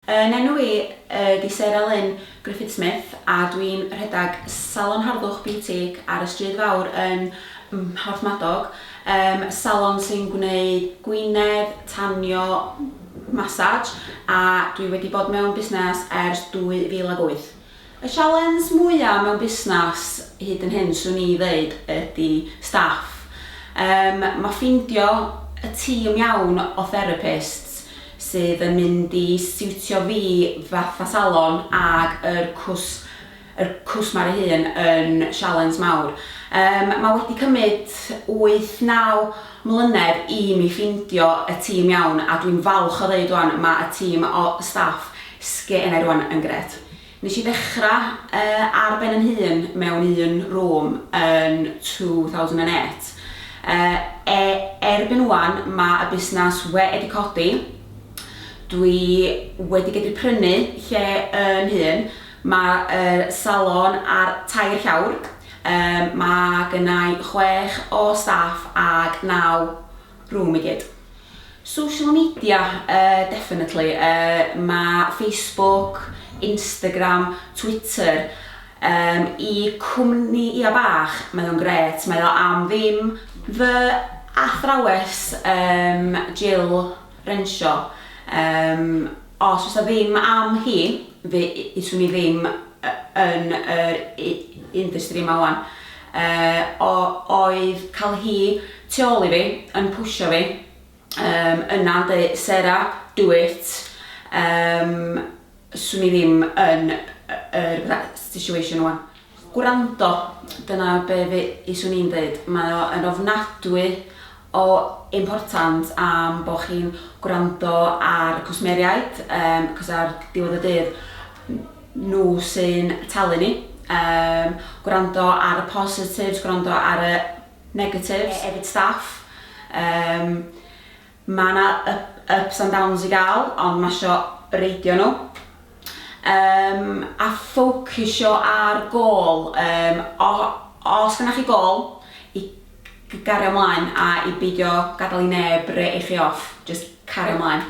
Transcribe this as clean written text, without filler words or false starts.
Yn enw i ydi Sarah Lynn Griffith Smith a dwi'n rhedeg Salon Harddwch Boutique ar y Stryd Fawr yn Mhorthmadog. Yym salon sy'n gwneud gwinedd, tanio, massage a dwi wedi bod mewn busnes ers 2008. Y sialens mwya mewn busnes hyd yn hyn 'swn i ddeud ydi staff. Yym ma' ffeindio y tîm iawn o therapists sydd yn mynd i siwtio fi fatha salon ag yr cws yr cwsmer ei hun yn sialens mawr. Yym ma' wedi cymyd wyth naw mlynedd i mi ffeindio y tîm iawn a dwi'n falch o ddeud ŵan ma' y tîm o staff sgennai rwan yn grêt. Nes i ddechrau ar ben yn hun mewn un room yn 2008. E, erbyn wan mae y busnes wedi codi. Dwi wedi gallu prynu lle yn hun. Mae y salon ar tair llawr. Um, mae gennai chwech o staff ag naw room i gyd. Social media, definitely. Ma' Facebook, Instagram, Twitter, yym i cwmni ia bach, mae o'n grêt, mae o am ddim. Fy athrawes, yym Jill Renshaw, yym os fysa ddim am hi, fe fyswn i ddim yn yr industry yma 'wan. Yy o- oedd cael hi tu ôl i fi yn pwsio fi yym yna'n deud "Sarah, do it" yym 'swn i ddim yn yr fatha situation 'wan. Gwrando, dyna be fyswn i'n deud. Mae o yn ofnadwy o important am bo' chi'n gwrando ar y cwsmeriaid yym 'cos ar diwedd y dydd nhw sy'n talu ni. Yym gwrando ar y positives, gwrando ar y negatives hefyd staff. Yym ma' 'na up ups and downs i gael ond ma' isio reidio nhw. Yym a ffocysio ar gôl yym o- os gynnoch chi gôl i gario mlaen a i beidio gadael i neb rei chi off, jyst cario mlaen.